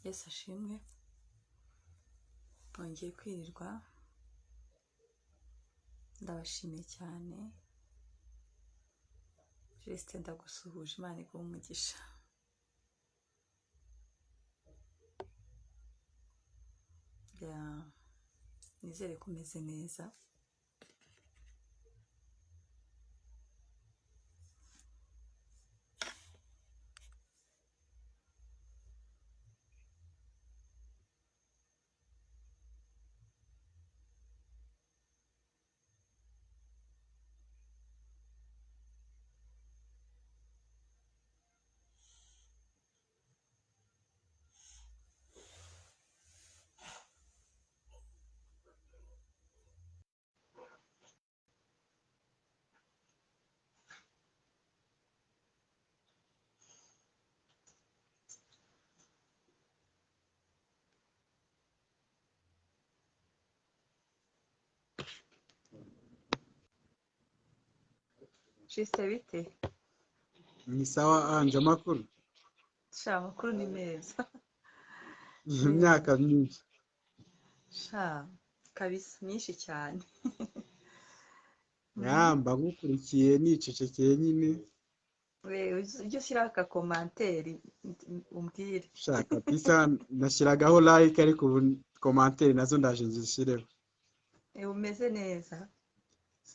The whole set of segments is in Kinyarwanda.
Yesu ashimwe, bongeye kwirirwa, ndabashimiye cyane. Justin, ndagusuhuje, Imana iguhe umugisha. Ya, nizere ko umeze neza. Justin, bite? Ni sawa Anje, amakuru? Sha, amakuru ni meza. Imyaka myinshi. Sha, kabisa myinshi cyane. Yamba ngukurikiye nicecekeye nyine. We, ujye ushyiraho akakomanteri umbwire. Sha kabisa nashyiragaho like, ariko ubu commentaire nazo ndaje nzishyireho. Umeze neza?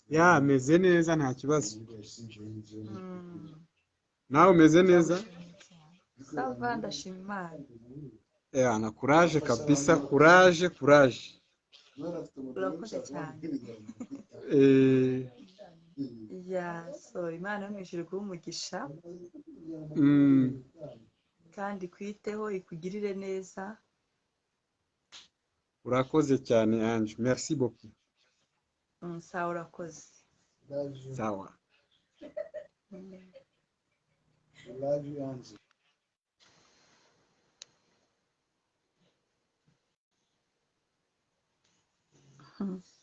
Ya, meze neza, nta kibazo. Nawe umeze neza? Ndagushimiye cyane. Ça va, ndashima Imana. Ya, na courage kabisa, courage courage. Urakoze cyane. Ya, so Imana yo mu ijuru iguhe umugisha kandi ikwiteho, ikugirire neza. Urakoze cyane Ange, merci beaucoup. Sawa, urakoze. Sawa.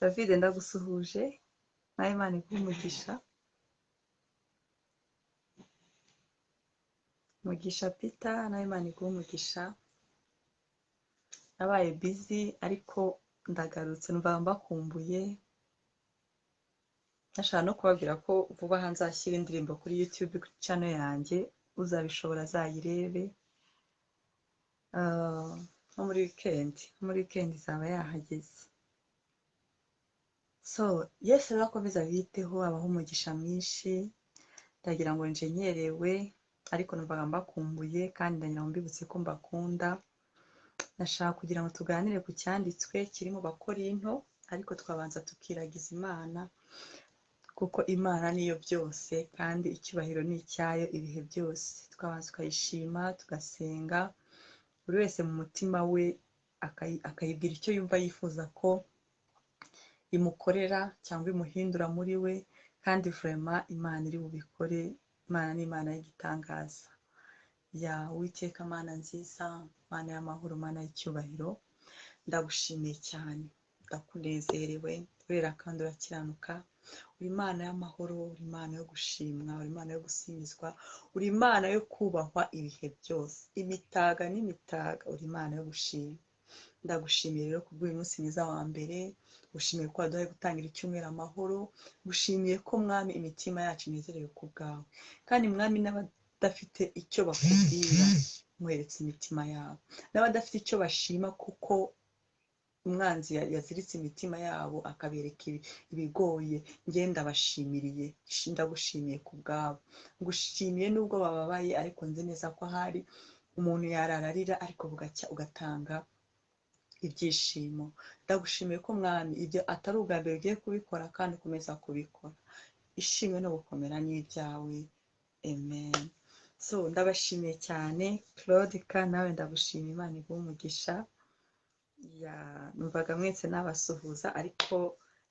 David, ndagusuhuje, nawe Imana iguhe umugisha. Mugisha Peter, nawe Imana iguhe umugisha. Nabaye busy ariko ndagarutse, numva mbakumbuye. Nashaka no kubabwira ko vuba aha nzashyira indirimbo kuri YouTube channel yanjye, uzabishobora azayirebe. Nko muri weekend, nko muri weekend izaba yahageze. So Yesu rero akomeza abiteho, abahe umugisha mwinshi. Ndagira ngo njenyerewe, ariko numvaga mbakumbuye kandi ndagira ngo mbibutse ko mbakunda. Nashaka kugira ngo tuganire ku cyanditswe kiri mu Bakorinto, ariko twabanza tukiragiza Imana, kuko Imana niyo byose kandi icyubahiro ni icyayo ibihe byose. Twabanza tukayishima, tugasenga, buri wese mu mutima we akayibwira icyo yumva yifuza ko imukorera cyangwa imuhindura muri we, kandi vraiment Imana iri bubikore. Imana ni Imana y'igitangaza. Ya, Uwiteka Mana nziza, Mana y'amahoro, Mana y'icyubahiro, ndagushimiye cyane, ndakunezerewe, urera kandi urakiranuka. Uri Imana y'amahoro, uri Imana yo gushimwa, uri Imana yo gusingizwa, uri Imana yo kubahwa ibihe byose, imitaga n'imitaga, uri Imana yo gushima. Ndagushimiye rero kubw'uyu munsi mwiza wa mbere, gushimiye ko waduhaye gutangira icyumweru amahoro, gushimiye ko Mwami imitima yacu inezerewe ku bwawe, kandi Mwami n'abadafite icyo bakubwira mweretse imitima yabo, n'abadafite icyo bashima kuko umwanzi yaziritse imitima yabo akabereka ibigoye, njye ndabashimiriye, ndagushimiye ku bwabo, ngushimiye nubwo bababaye, ariko nzi neza ko ahari umuntu yarararira ariko bugacya ugatanga ibyishimo. Ndagushimiye ko Mwami ibyo atari ubwa mbere ugiye kubikora kandi ukomeza kubikora. Ishimwe no gukomera ni ibyawe. Amen. So ndabashimiye cyane. Claude ka, nawe ndagushima, Imana iguhe umugisha. Ya, numvaga mwese nabasuhuza, ariko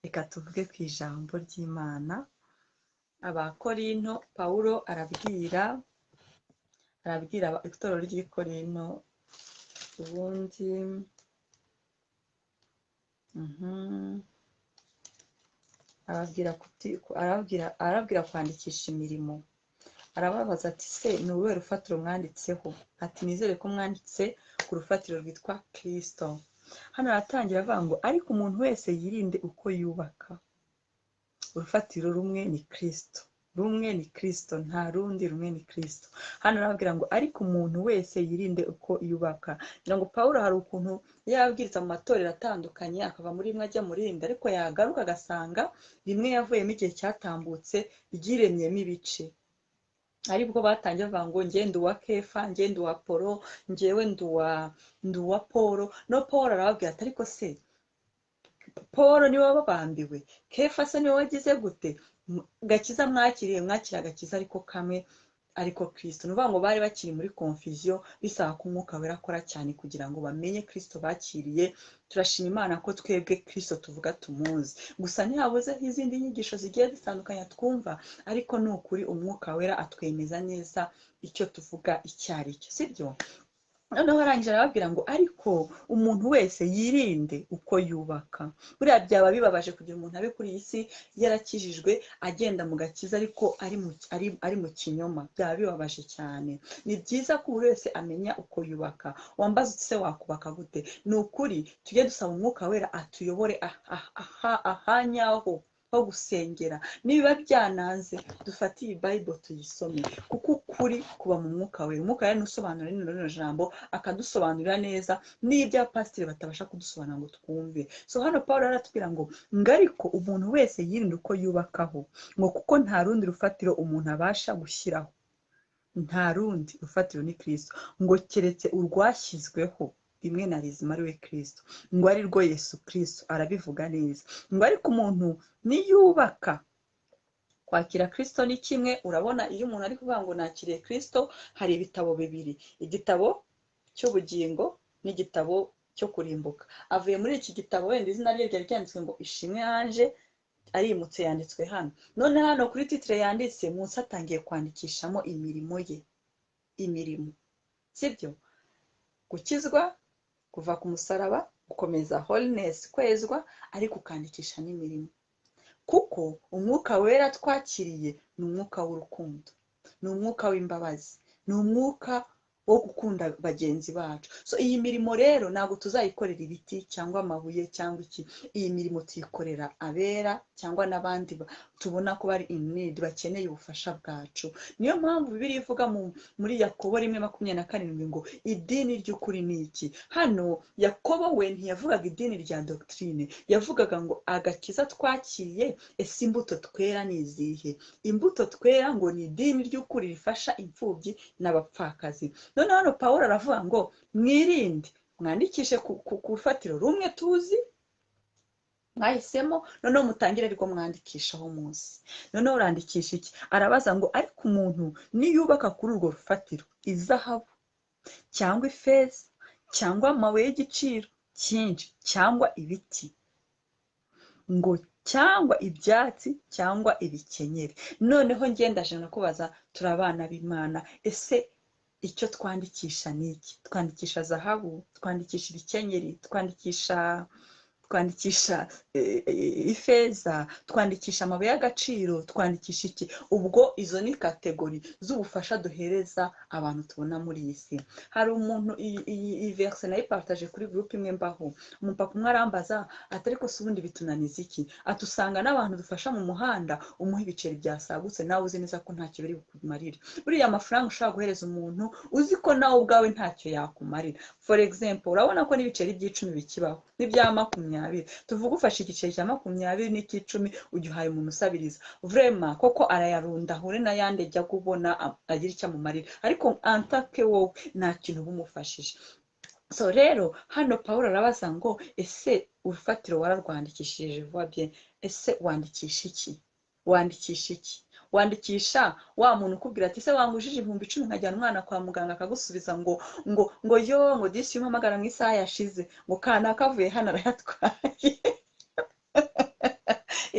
reka tuvuge ku ijambo ry'Imana. Abakorinto, Pawulo arabwira itorero ry'i Korinto ubundi arababwira kwandikisha imirimo. Arababaza ati: "Se ni uruhe rufatiro mwanditseho?" Ati: "Nizere ko mwanditse ku rufatiro rwitwa Kristo." Hano aratangira avuga ngo: "Ariko umuntu wese yirinde uko yubaka." Urufatiro rumwe ni Kristo, rumwe ni Kristo, nta rundi, rumwe ni Kristo. Hano arababwira ngo: "Ariko umuntu wese yirinde uko yubaka." Ngira ngo Pawulo hari ukuntu yabwiriza mu matorero atandukanye, akava muri rimwe ajya mu rindi, ariko yagaruka agasanga rimwe yavuyemo igihe cyatambutse ryiremyemo ibice, aribwo batangiye bavuga ngo: "Njye ndi uwa Kefa, njye ndi uwa Polo, njyewe ndi uwa Paul." No Paul arababwira ati: "Ariko se Paul niwe wababambiwe? Kefa se niwe wagize gute? Gakiza mwakiriye, mwakira agakiza ariko kamwe, ariko Kristo." Ni ukuvuga ngo bari bakiri muri confusion, bisaba ko Umwuka Wera akora cyane kugira ngo bamenye Kristo bakiriye. Turashima Imana ko twebwe Kristo tuvuga tumuzi, gusa ntihabuze izindi nyigisho zigiye zitandukanye twumva, ariko ni ukuri Umwuka Wera atwemeza neza icyo tuvuga icyo ari cyo, sibyo? Noneho arangije arababwira ngo: "Ariko umuntu wese yirinde uko yubaka." Buriya byaba bibabaje kugira umuntu abe kuri iyi si yarakijijwe, agenda mu gakiza, ariko ari mu kinyoma. Byaba bibabaje cyane. Ni byiza ko buri wese amenya uko yubaka. Wambaza uti: "Se wakubaka gute?" Ni ukuri tujye dusaba Umwuka Wera atuyobore ahanyaho ho gusengera. Niba byananze, dufate iyi Bible tuyisome, kuko ukuri kuba mu Mwuka Wera. Umwuka Wera usobanura rino jambo, akadusobanurira neza n'ibyo abapasiteri batabasha kudusobanura ngo twumve. So hano Paul aratubwira ngo: "Ariko umuntu wese yirinde uko yubakaho," ngo kuko nta rundi rufatiro umuntu abasha gushyiraho, nta rundi rufatiro, ni Kirisito, ngo keretse urwashyizweho rimwe na rizima, ari we Kirisito, ngo ari rwo Yesu Kirisito. Arabivuga neza ngo: "Ariko umuntu niyubaka." Kwakira Kirisito ni kimwe. Urabona, iyo umuntu ari kuvuga ngo nakiriye Kirisito, hari ibitabo bibiri: igitabo cy'ubugingo n'igitabo cyo kurimbuka. Avuye muri iki gitabo, wenda izina rye ryari ryanditswe ngo Ishimwe Ange, arimutse yanditswe hano. None hano kuri titre yanditse munsi, atangiye kwandikishamo imirimo ye. Imirimo, sibyo? Gukizwa, kuva ku musaraba, gukomeza holiness, kwezwa, ariko ukandikisha n'imirimo, kuko Umwuka Wera twakiriye ni umwuka w'urukundo, ni umwuka w'imbabazi, ni umwuka wo gukunda bagenzi bacu. So iyi mirimo rero ntabwo tuzayikorera ibiti cyangwa amabuye cyangwa iki. Iyi mirimo tuyikorera abera cyangwa n'abandi tubona ko bari in need, bakeneye ubufasha bwacu. Niyo mpamvu Bibiliya ivuga muri Yakobo 1:27 ngo: "Idini ry'ukuri ni iki?" Hano Yakobo we ntiyavugaga idini rya doctrine, yavugaga ngo agakiza twakiriye, ese imbuto twera ni izihe? Imbuto twera ngo ni idini ry'ukuri rifasha imfubyi n'abapfakazi. Noneho hano Paul aravuga ngo: "Mwirinde, mwandikishe ku rufatiro rumwe tuzi mwahisemo, noneho mutangire ariko mwandikishaho munsi." Noneho urandikisha iki? Arabaza ngo: "Ariko umuntu niyubaka kuri urwo rufatiro izahabu cyangwa ifeza cyangwa amabuye y'igiciro cyinshi cyangwa ibiti," ngo cyangwa ibyatsi cyangwa ibikenyeri. Noneho ngendaje kubaza, turi abana b'Imana, ese icyo twandikisha ni iki? Twandikisha zahabu? Twandikisha ibikenyeri? Twandikisha ifeza? Twandikisha amabuye y'agaciro? Twandikisha iki? Ubwo izo ni catégorie z'ubufasha duhereza abantu tubona muri iyi si. Hari umuntu, iyi verse nayipartaje kuri groupe imwe mbaho, umupapa umwe arambaza ati: "Ariko se ubundi bitunaniza iki?" Ati: "Usanga n'abantu dufasha mu muhanda, umuha ibiceri byasagutse, nawe uzi neza ko ntacyo biri bukumarire." Buriya amafaranga ushobora guhereza umuntu, uzi ko nawe ubwawe ntacyo yakumarira. For example, urabona ko n'ibiceri by'icumi bikibaho n'ibya 20. Tuvuge ufashe igiceri cya 20 n'icy'icumi, ugihaye umuntu usabiriza, vraiment koko arayarunda ahure n'ayandi ajya kubona agira icyo amumarira, ariko antake wowe nta kintu uba umufashije. So rero hano Paul arabaza ngo: "Ese urufatiro wararwandikishije?" Vuba bien, ese wandikisha iki? Wandikisha iki? Wandikisha wa muntu ukubwira ati: "Se wangujije 10,000 nkajyana umwana kwa muganga?" Akagusubiza ngo yo ngo disi umpamagara mu isaha yashize, ngo kanaka avuye hano arayatwaye.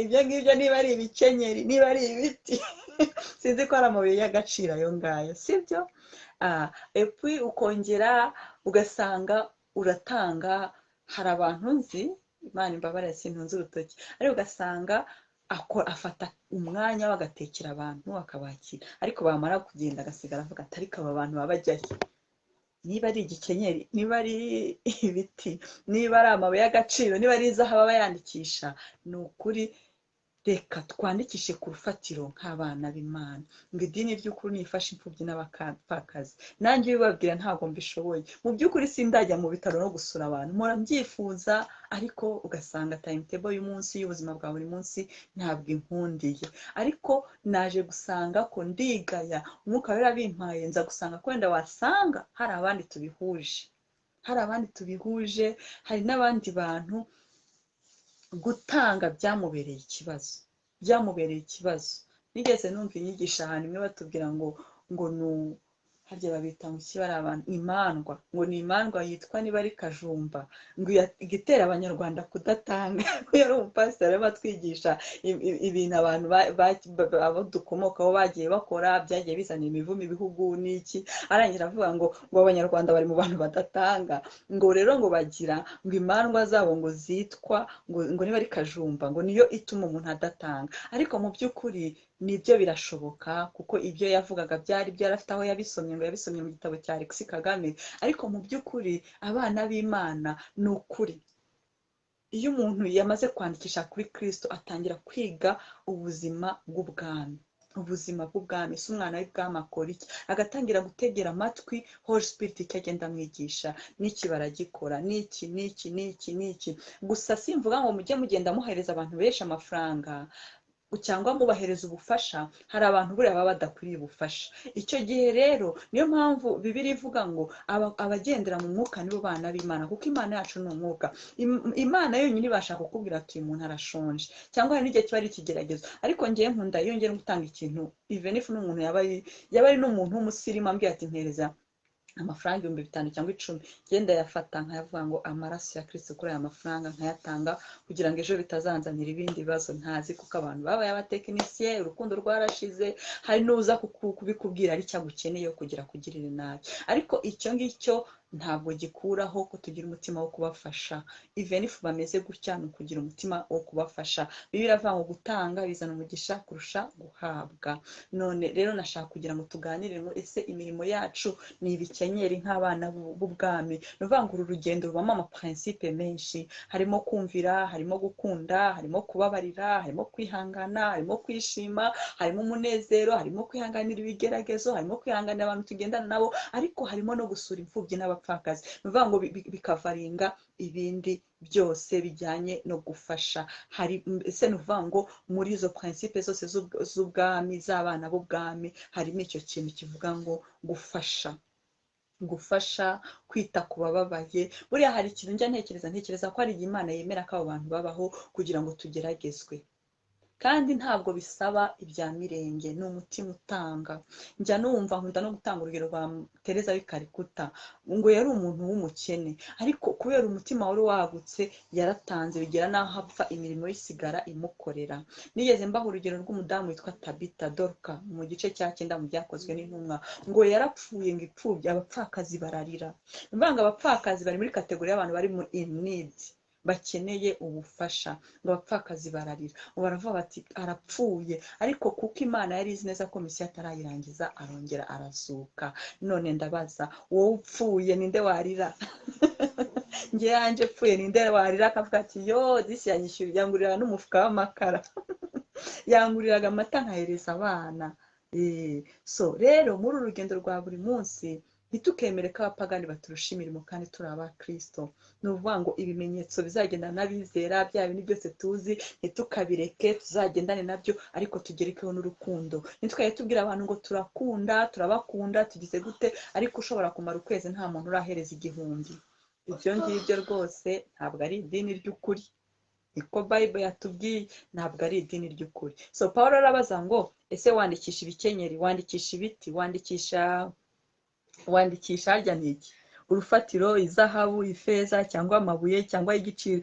Ibyo ngibyo niba ari ibikenyeri, niba ari ibiti, sinzi ko ari amabuye y'agaciro ayo ngayo, sibyo? Et puis ukongera ugasanga uratanga. Hari abantu nzi, Imana imbabarire sintunze urutoki, ariko ugasanga afata umwanya we agatekera abantu, akabakira, ariko bamara kugenda agasigara avuga ati: "Ariko aba bantu baba bajyahe?" Niba ari igikenyeri, niba ari ibiti, niba ari amabuye y'agaciro, niba ari izahabu aba yandikisha, ni ukuri reka twandikishe ku rufatiro nk'abana b'Imana, ngo idini ry'ukuri nifashe imfubyi n'abapfakazi. Nanjye ubibabwira ntabwo mbishoboye. Mu by'ukuri sindajya mu bitaro no gusura abantu, mpora mbyifuza, ariko ugasanga timetable y'umunsi, y'ubuzima bwa buri munsi, ntabwo inkundiye. Ariko naje gusanga ko ndigaya, Umwuka Wera bimpaye, nza gusanga ko wenda wasanga hari abandi tubihuje, hari abandi tubihuje. Hari n'abandi bantu gutanga byamubereye ikibazo, byamubereye ikibazo. Nigeze numva inyigisho ahantu imwe batubwira ngo nu harya babita ngo iki, bari abantu imandwa, ngo ni imandwa yitwa niba ari kajumba, ngo igitera Abanyarwanda kudatanga. Yari umupasiteri arimo atwigisha ibintu abantu abo dukomokaho bagiye bakora, byagiye bizanira imivumo ibihugu n'iki. Arangira avuga ngo Abanyarwanda bari mu bantu badatanga, ngo rero ngo bagira ngo imandwa zabo ngo zitwa ngo niba ari kajumba, ngo niyo ituma umuntu adatanga. Ariko mu by'ukuri nibyo birashoboka, kuko ibyo yavugaga byari byarafite aho yabisomye, ngo yabisomye mu gitabo cya Alex Kagame. Ariko mu by'ukuri abana b'Imana, ni ukuri, iyo umuntu yamaze kwandikisha kuri Kristo atangira kwiga ubuzima bw'ubwami. Ubuzima bw'ubwami, si umwana w'ibwami akora iki? Agatangira gutegera amatwi Holy Spirit icyo agenda amwigisha, n'iki baragikora, n'iki, n'iki, n'iki, n'iki. Gusa simvuga ngo mujye mugenda muhereza abantu benshi amafaranga cyangwa mubahereza ubufasha. Hari abantu buriya baba badakwiriye ubufasha. Icyo gihe rero niyo mpamvu Bibiliya ivuga ngo abagendera mu mwuka nibo bana b'Imana, kuko Imana yacu ni umwuka. Imana yonyine ibasha kukubwira ati: "Uyu muntu arashonje," cyangwa hari n'igihe kiba ari ikigeragezo. Ariko ngewe nkunda iyo ngiye gutanga ikintu, even if n'umuntu yaba ari n'umuntu w'umusirimu, ambwira ati: "Mpereza amafaranga 5000 cyangwa 10," ngenda yafata nkayavuga ngo amaraso ya Kristo kuri aya mafaranga, nkayatanga kugira ngo ejo bitazanzanira ibindi bibazo ntazi, kuko abantu babaye abatekinisiye, urukundo rwarashize. Hari n'uza kubikubwira ari cyo agukeneye kugira kugirire nabi. Ariko icyo ngicyo ntabwo gikuraho ko tugira umutima wo kubafasha. Even if bameze gutya, ni ukugira umutima wo kubafasha. Bibiliya iravuga ngo gutanga bizana umugisha kurusha guhabwa. None rero nashaka kugira ngo tuganire ngo ese imirimo yacu ni ibikenyeri nk'abana b'ubwami? Ni ukuvuga ngo uru rugendo rubamo amaprincipe menshi: harimo kumvira, harimo gukunda, harimo kubabarira, harimo kwihangana, harimo kwishima, harimo umunezero, harimo kwihanganira ibigeragezo, harimo kwihanganira abantu tugendana nabo, ariko harimo no gusura imfubyi n'abapfakazi. Ni ukuvuga ngo bikavaringa ibindi byose bijyanye no gufasha. Hari ese, ni ukuvuga ngo muri izo principe zose z'ubwami, z'abana b'ubwami, harimo icyo kintu kivuga ngo gufasha, gufasha, kwita ku bababaye. Buriya hari ikintu njya ntekereza, ntekereza ko hari igihe Imana yemera ko abo bantu babaho kugira ngo tugeragezwe, kandi ntabwo bisaba ibya mirenge, ni umutima utanga. Njya numva nkunda no gutanga urugero rwa Tereza w'i Calcutta, ngo yari umuntu w'umukene, ariko kubera umutima wari wagutse yaratanze bigera n'aho apfa imirimo y'isigara imukorera. Nigeze mbaha urugero rw'umudamu witwa Tabita Dorka mu gice cya 9 mu Byakozwe n'Intumwa, ngo yarapfuye, ngo ipfubye, abapfakazi bararira. Ni ukuvuga ngo abapfakazi bari muri category y'abantu bari mu in need, bakeneye ubufasha. Ngo abapfakazi bararira, ngo baravuga bati: "Arapfuye." Ariko kuko Imana yari izi neza ko mission atarayirangiza, arongera arazuka. None ndabaza, wowe upfuye ninde warira? Njye yanjye pfuye ninde warira akavuga ati: "Yo disi yanyishyura, yangurira n'umufuka w'amakara, yanguriraga amata nkahereza abana"? So rero muri uru rugendo rwa buri munsi, ntitukemere ko abapagani baturusha imirimo kandi turi abakristo. Ni ukuvuga ngo ibimenyetso bizagendana n'abizera, bya bindi byose tuzi, ntitukabireke, tuzagendane nabyo, ariko tugerekeho n'urukundo. Ntitwajye tubwira abantu ngo turakunda, turabakunda, tugize gute, ariko ushobora kumara ukwezi nta muntu urahereza 1000. Ibyo ngibyo rwose ntabwo ari idini ry'ukuri. Niko Bible yatubwiye, ntabwo ari idini ry'ukuri. So Paul arabaza ngo ese wandikisha ibikenyeri, wandikisha ibiti, wandikisha harya ni iki? Urufatiro, izahabu, ifeza cyangwa amabuye cyangwa igiciro,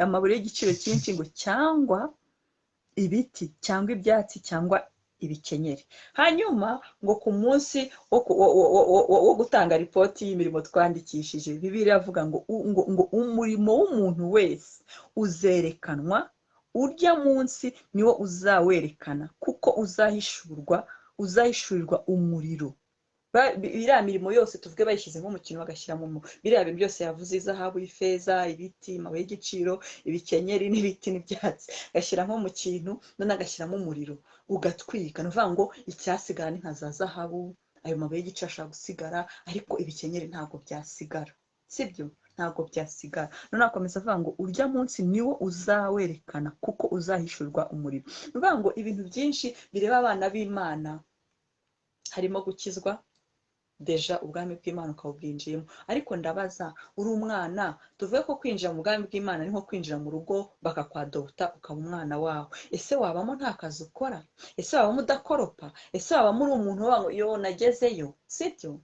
amabuye y'igiciro cyinshi, ngo cyangwa ibiti cyangwa ibyatsi cyangwa ibikenyeri. Hanyuma ngo ku munsi wo gutanga ripoti y'imirimo twandikishije, Bibiliya iravuga ngo umurimo w'umuntu wese uzerekanwa, urya munsi niwo uzawerekana, kuko uzahishurirwa umuriro. Biriya mirimo yose tuvuge bayishyize nko mu kintu bagashyira mu biriya bintu byose yavuze, izahabu, ifeza, ibiti, amabuye y'igiciro, ibikenyeri n'ibiti n'ibyatsi, agashyira nko mu kintu, none agashyiramo umuriro ugatwika. Ni ukuvuga ngo icyasigara ni nka za zahabu, ayo mabuye y'igiciro ashobora gusigara, ariko ibikenyeri ntabwo byasigara, sibyo? Ntabwo byasigara. None akomeza avuga ngo urya munsi niwo uzawerekana, kuko uzahishurwa umuriro. Ni ukuvuga ngo ibintu byinshi bireba abana b'Imana harimo gukizwa, deja ubwami bw'Imana ukabubwinjiyemo. Ariko ndabaza, uri umwana, tuvuge ko kwinjira mu bwami bw'Imana ni nko kwinjira mu rugo bakakwadopta ukaba umwana wawe. Ese wabamo nta kazi ukora? Ese wabamo udakoropa? Ese wabamo uri umuntu uvuga ngo yo nagezeyo? Sibyo?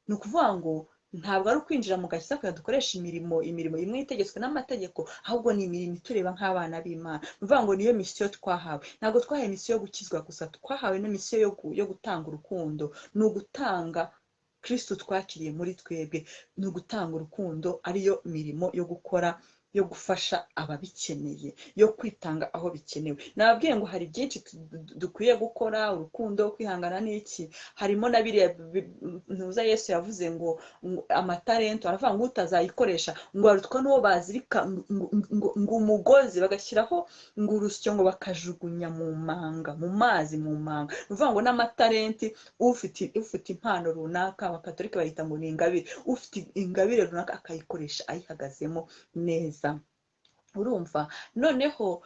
Ni ukuvuga ngo ntabwo ari ukwinjira mu gakiza kugira dukoreshe imirimo imwe itegetswe n'amategeko, ahubwo ni imirimo itureba nk'abana b'Imana. Ni ukuvuga ngo niyo misiyo twahawe. Ntabwo twahawe misiyo yo gukizwa gusa, twahawe na misiyo yo gutanga urukundo. Ni ugutanga Kristo twakiriye muri twebwe, ni ugutanga urukundo, ariyo mirimo yo gukora, yo gufasha ababikeneye, yo kwitanga aho bikenewe. Nababwiye ngo hari byinshi dukwiye gukora, urukundo, kwihangana n'iki, harimo na biriya ntuza Yesu yavuze ngo amatalento, aravuga ngo utazayikoresha ngo arutwa n'uwo bazirika ngo umugozi bagashyiraho ngo urusyo ngo bakajugunya mu manga, mu mazi, mu manga. Ni ukuvuga ngo n'amatalenti, ufite impano runaka, abakatolika bayita ngo ni ingabire, ufite ingabire runaka akayikoresha ayihagazemo neza. Urumva noneho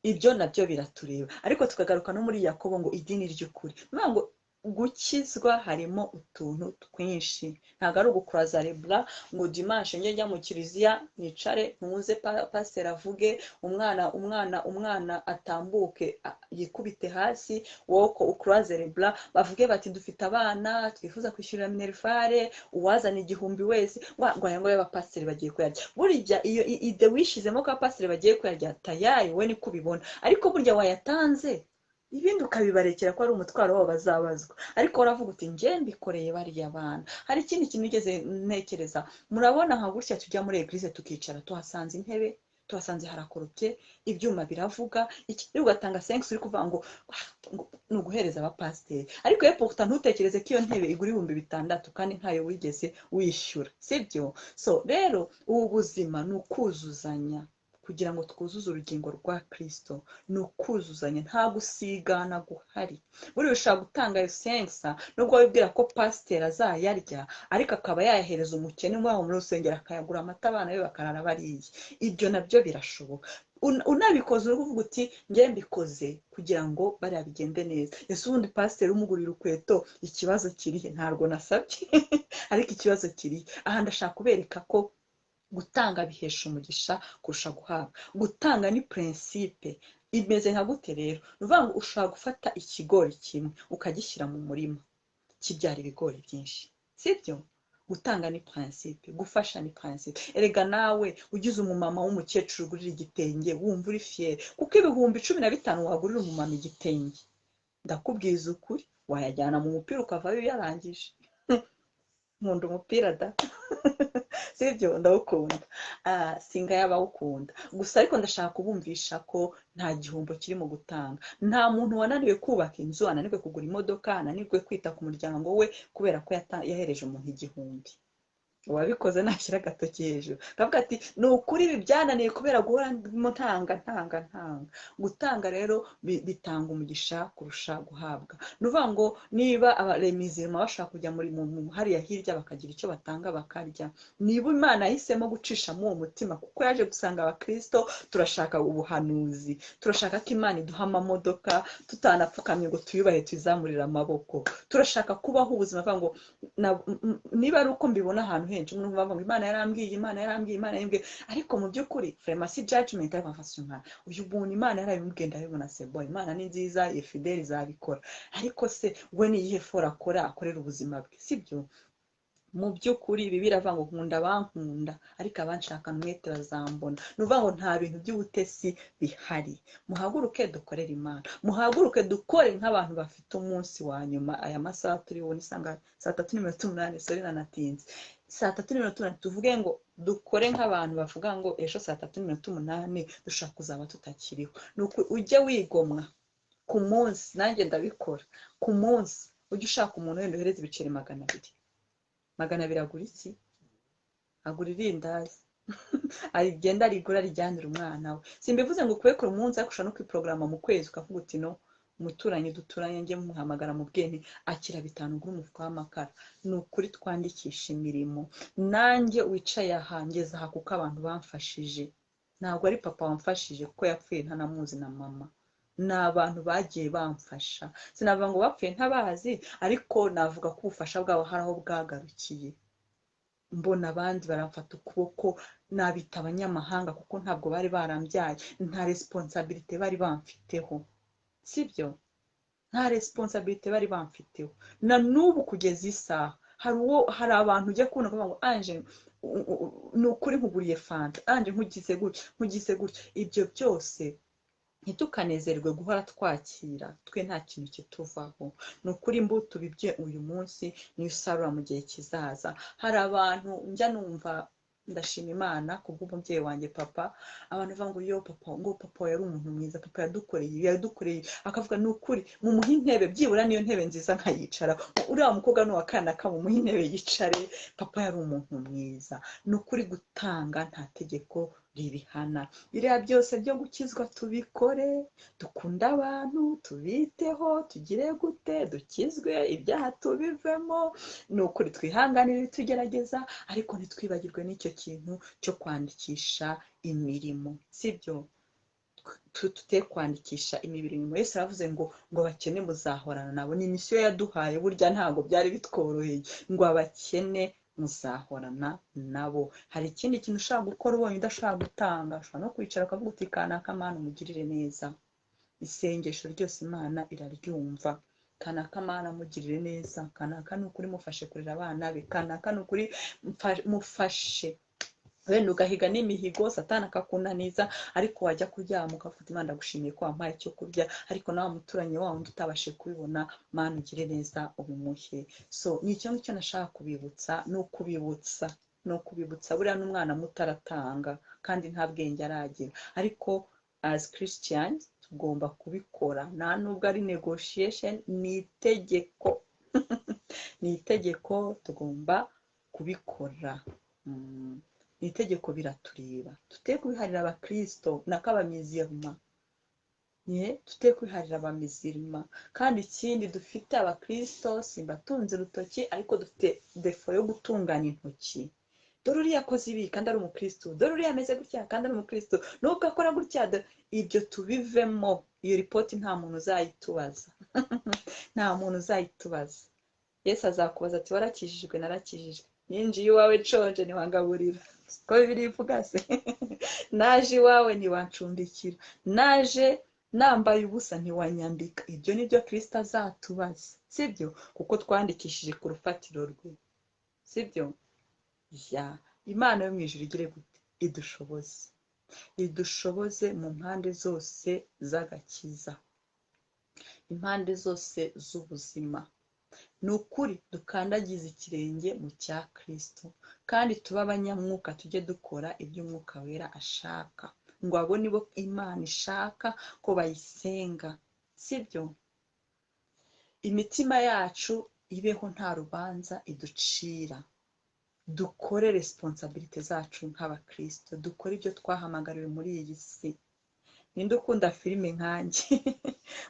ibyo nabyo biratureba. Ariko tukagaruka no muri Yakobo ngo idini ry'ukuri. Ni ukuvuga ngo gukizwa harimo utuntu twinshi, ntabwo ari ugukuraza rebura ngo dimanche njye njya mu kiliziya nicare ntuze pasiteri avuge, umwana atambuke yikubite hasi, wowe ko ukuraze rebura, bavuge bati dufite abana twifuza kwishyurira minerivare, uwazana 1000 wese, ngo aya ngaya abapasiteri bagiye kuyarya. Burya iyo ide wishyizemo ko abapasiteri bagiye kuyarya, tayari we niko ubibona, ariko burya wayatanze ibindi ukabibarekera ko ari umutwaro wabo bazabazwa. Ariko uravuga uti njye mbikoreye bariya bana. Hari ikindi kintu ugeze ntekereza, murabona nka gutya tujya muri eglise tukicara, tuhasanze intebe, tuhasanze harakoropye, ibyuma biravuga, iki, ugatanga 5 uri kuvuga ngo ni uguhereza abapasiteri, ariko ye pourtant ntutekereze ko iyo ntebe igura 6000 kandi ntayo wigeze wishyura, sibyo? So rero ubu buzima ni ukuzuzanya kugira ngo twuzuze urugingo rwa Kristo, ni ukuzuzanya, nta gusigana guhari. Buriya ushobora gutanga ayo sensa nubwo wibwira ko pasiteri azayarya, ariko akaba yayahereza umukene waho muri rusengero akayagura amata abana be bakarara bariye. Ibyo nabyo birashoboka. Unabikoze uri kuvuga uti njye mbikoze kugira ngo bariya bigende neza. Ese ubundi pasiteri umugurira urukweto ikibazo kirihe? Ntabwo nasabye ariko ikibazo kirihe? Aha ndashaka kubereka ko gutanga bihesha umugisha kurusha guhabwa. Gutanga ni principe. Imeze nka gute rero? Ni ukuvuga ngo ushobora gufata ikigori kimwe ukagishyira mu murima kibyara ibigori byinshi, sibyo? Gutanga ni principe, gufasha ni principe. Erega nawe ugize umumama w'umukecuru ugurira igitenge wumva uri fier, kuko 15,000 wagurira umumama igitenge, ndakubwiza ukuri wayajyana mu mupira ukavayo yarangije. Nkunda umupira da, sibyo? Ndawukunda, singa y'abawukunda gusa, ariko ndashaka kubumvisha ko nta gihombo kiri mu gutanga. Nta muntu wananiwe kubaka inzu, ananirwe kugura imodoka, ananirwe kwita ku muryango we kubera ko yahereje umuntu 1000. Uwabikoze nashyira agatoki hejuru akavuga ati ni ukuri ibi byananiye kubera guhora ndimo ntanga ntanga ntanga. Gutanga rero bitanga umugisha kurusha guhabwa. Ni ukuvuga ngo niba abaremizirima bashaka kujya muri hariya hirya bakagira icyo batanga bakarya, niba Imana yahisemo gucishamo uwo mutima, kuko yaje gusanga abakristo turashaka ubuhanuzi, turashaka ko Imana iduha amamodoka tutanapfukamye ngo tuyubahe tuyizamurire amaboko, turashaka kubaho ubuzima. Avuga ngo niba ari uko mbibona ahantu henshi umuntu bavuga ngo Imana yarambwiye, Imana yarambwiye, Imana yarambwiye, ariko mu by'ukuri vraiment si judgment, ariko mfashe umwana uyu muntu Imana yarabimubwiye, ndabibona, c'est bon, Imana ni nziza, ye fidèle, izabikora. Ariko se we ni iyihe effort akora, akorera ubuzima bwe? Sibyo? Mu by'ukuri ibi biravuga ngo nkunda abankunda, ariko abanshaka umwete bazambona. Ni ukuvuga ngo nta bintu by'ubutesi bihari. Muhaguruke dukorere Imana, muhaguruke dukore nk'abantu bafite umunsi wa nyuma. Aya masaha turi bubone isanga 3:08, sorry nanatinze, 3:08, tuvuge ngo dukore nk'abantu bavuga ngo ejo 3:08 dushobora kuzaba tutakiriho. Ni ukuri ujye wigomwa ku munsi, nanjye ndabikora ku munsi. Ujye ushaka umuntu wenda uhereza ibiceri 200. 200 agura iki? Agura irindazi, agenda arigura, arijyanira umwana we. Simbivuze ngo ukubekure umunsi, ariko ushobora no kwiporogaramu mu kwezi ukavuga uti: "No umuturanyi duturanye njye muhamagara mu bwenge, akira 5 ugura umufuka w'amakara." Ni ukuri twandikisha imirimo. Nanjye wicaye aha, ngeze aha kuko abantu bamfashije. Ntabwo ari papa wamfashije, kuko yapfuye ntanamuzi, na mama. Ni abantu bagiye bamfasha. Sinavuga ngo bapfuye ntabazi, ariko navuga ko ubufasha bwabo hari aho bwagarukiye. Mbona abandi baramfata ukuboko, nabita abanyamahanga kuko ntabwo bari barambyaye, nta responsabilité bari bamfiteho. Sibyo? Nta responsabilité bari bamfiteho. Na n'ubu kugeza isaha hari uwo, hari abantu ujya kubona ukavuga ngo: "Anje, ni ukuri nkuguriye fanta, Anje nkugize gutya, nkugize gutya." Ibyo byose ntitukanezerwe guhora twakira, twe nta kintu kituvaho. Ni ukuri imbuto ubibye uyu munsi niyo usarura mu gihe kizaza. Hari abantu njya numva, ndashima Imana kubw'umubyeyi wanjye papa, abantu bavuga ngo: "Yo papa," ngo "papa yari umuntu mwiza, papa yadukoreye ibi, yadukoreye ibi." Akavuga: "Ni ukuri mumuhe intebe, byibura niyo ntebe nziza nkayicara, uriya mukobwa ni uwa kanaka, mumuhe intebe yicare, papa yari umuntu mwiza." Ni ukuri gutanga nta tegeko ribihana. Biriya byose byo gukizwa tubikore, dukunde abantu, tubiteho, tugire gute, dukizwe, ibyaha tubivemo. Ni ukuri twihanganire ibitugerageza, ariko ntitwibagirwe n'icyo kintu cyo kwandikisha imirimo. Sibyo? Tute kwandikisha imirimo. Yesu aravuze ngo abakene muzahorana nabo. Ni mission yaduhaye. Burya ntabwo byari bitworoheye, ngo abakene muzahorana nabo. Hari ikindi kintu ushobora gukora ubonye udashobora gutanga: ushobora no kwicara ukavuga uti: "Kanaka, Mana umugirire neza." Isengesho ryose Imana iraryumva. "Kanaka, Mana mugirire neza, kanaka ni ukuri mufashe kurera abana be, kanaka ni ukuri mufashe." Wenda ugahiga n'imihigo, Satani akakunaniza, ariko wajya kuryama ukavuga: "Imana ndagushimiye ko wampaye icyo kurya, ariko nawe muturanyi wa wundi utabashije kubibona, Mana ugire neza ubimuhe." So ni icyo ngicyo nashaka kubibutsa, ni ukubibutsa, ni ukubibutsa. Buriya n'umwana muto aratanga kandi nta bwenge aragira, ariko as Christians tugomba kubikora. Nta nubwo ari negotiation, ni itegeko, ni itegeko, tugomba kubikora. Ni itegeko, biratureba. Tute kubiharira abakristo nako abamizirima, tute kwiharira abamizirima. Kandi ikindi dufite abakristo, simbatunze urutoki, ariko dufite défaut yo gutunganya intoki: dore uriya akoze ibi kandi ari umukristo, dore uriya ameze gutya kandi ari umukristo, nubwo akora gutya. Ibyo tubivemo. Iyo ripoti nta muntu uzayitubaza, nta muntu uzayitubaza. Yesu azakubaza ati: "Warakijijwe?" "Narakijijwe." "Ninjiye iwawe nshonje ntiwangaburira." Ko Bibiliya ivuga se? "Naje iwawe ntiwancumbikira, naje nambaye ubusa ntiwanyambika." Ibyo ni byo Kirisito azatubaza, sibyo? Kuko twandikishije ku rufatiro rwe, sibyo? Ya Imana yo mu ijuru igire gute? Idushoboze, idushoboze mu mpande zose z'agakiza, impande zose z'ubuzima. Ni ukuri dukandagize ikirenge mu cya Kirisito, kandi tube abanyamwuka, tujye dukora ibyo Umwuka Wera ashaka, ngo abo nibo Imana ishaka ko bayisenga, sibyo? Imitima yacu ibeho nta rubanza iducira. Dukore responsabilité zacu nk'abakristo, dukore ibyo twahamagariwe muri iyi si. Ninde ukunda filime nkanjye?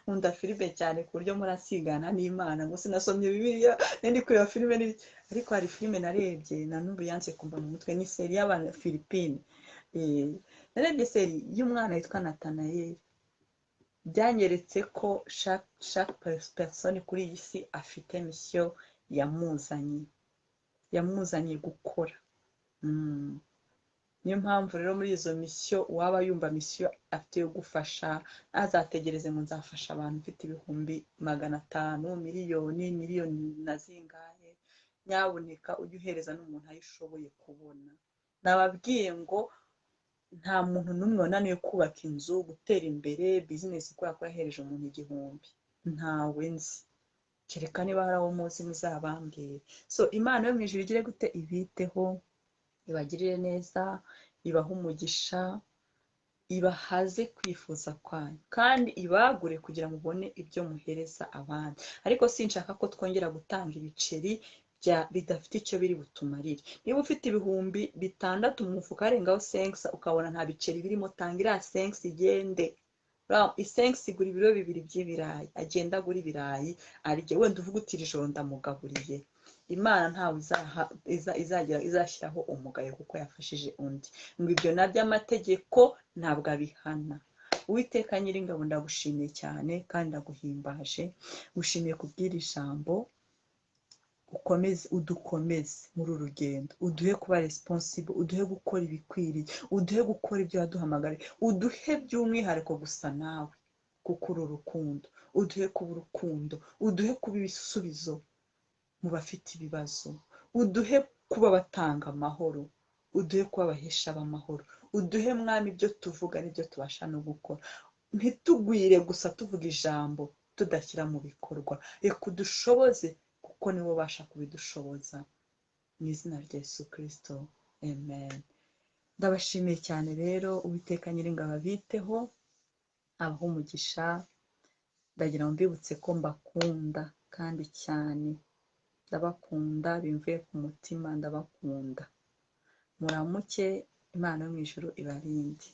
Nkunda filime cyane ku buryo murasigana n'Imana ngo sinasomye Bibiliya, ndi kureba filime. Ariko hari filime narebye na n'ubu yanze kumva mu mutwe, ni série y'Abafilipine. Narebye série y'umwana witwa Natanayeli. Byanyeretse ko chaque personne kuri iyi si afite mission yamuzanye. Yamuzanye gukora. Niyo mpamvu rero muri izo misiyo, uwaba yumva misiyo afite yo gufasha, ntazategereze ngo nzafasha abantu mfite 500,000, miliyoni, miliyoni na zingahe. Nyabuneka ujye uhereza n'umuntu ayo ushoboye kubona. Nababwiye ngo nta muntu n'umwe wananiwe kubaka inzu, gutera imbere, bizinesi kubera ko yahereje umuntu 1000. Ntawe nzi, kereka niba hari abo muzi muzabambwire. So Imana yo mu ijuru igire gute? Ibiteho, ibagirire neza, ibahe umugisha, ibahaze kwifuza kwanyu, kandi ibagure kugira ngo mubone ibyo muhereza abandi. Ariko sinshaka ko twongera gutanga ibiceri bidafite icyo biri butumarire. Niba ufite 6000 mu mufuka harengaho senkisa, ukabona nta biceri birimo, tanga iriya senkisa igende. Isenkisi igura ibiro 2 by'ibirayi, agenda agura ibirayi arye, wenda uvuga uti iri joro ndamugaburiye. Imana ntawe izashyiraho umugayo kuko yafashije undi. Ngo ibyo nabyo amategeko ntabwo abihana. Uwiteka Nyiringabo, ndagushimiye cyane kandi ndaguhimbaje, ngushimiye kubw'iri jambo. Ukomeze udukomeze muri uru rugendo, uduhe kuba responsible, uduhe gukora ibikwiriye, uduhe gukora ibyo waduhamagariye, uduhe by'umwihariko gusa nawe kuko uri urukundo, uduhe kuba urukundo, uduhe kuba ibisubizo mu bafite ibibazo, uduhe kuba abatanga amahoro, uduhe kuba abahesha b'amahoro, uduhe Mwami ibyo tuvuga n'ibyo tubasha no gukora. Ntitugwire gusa tuvuga ijambo tudashyira mu bikorwa. Reka udushoboze kuko niwe ubasha kubidushoboza. Mu izina rya Yesu Kristo, amen. Ndabashimiye cyane rero, Uwiteka Nyiringabo abiteho, abahe umugisha. Ndagira ngo mbibutse ko mbakunda kandi cyane, ndabakunda bimvuye ku mutima, ndabakunda. Muramuke, Imana yo mu ijuru ibarinde.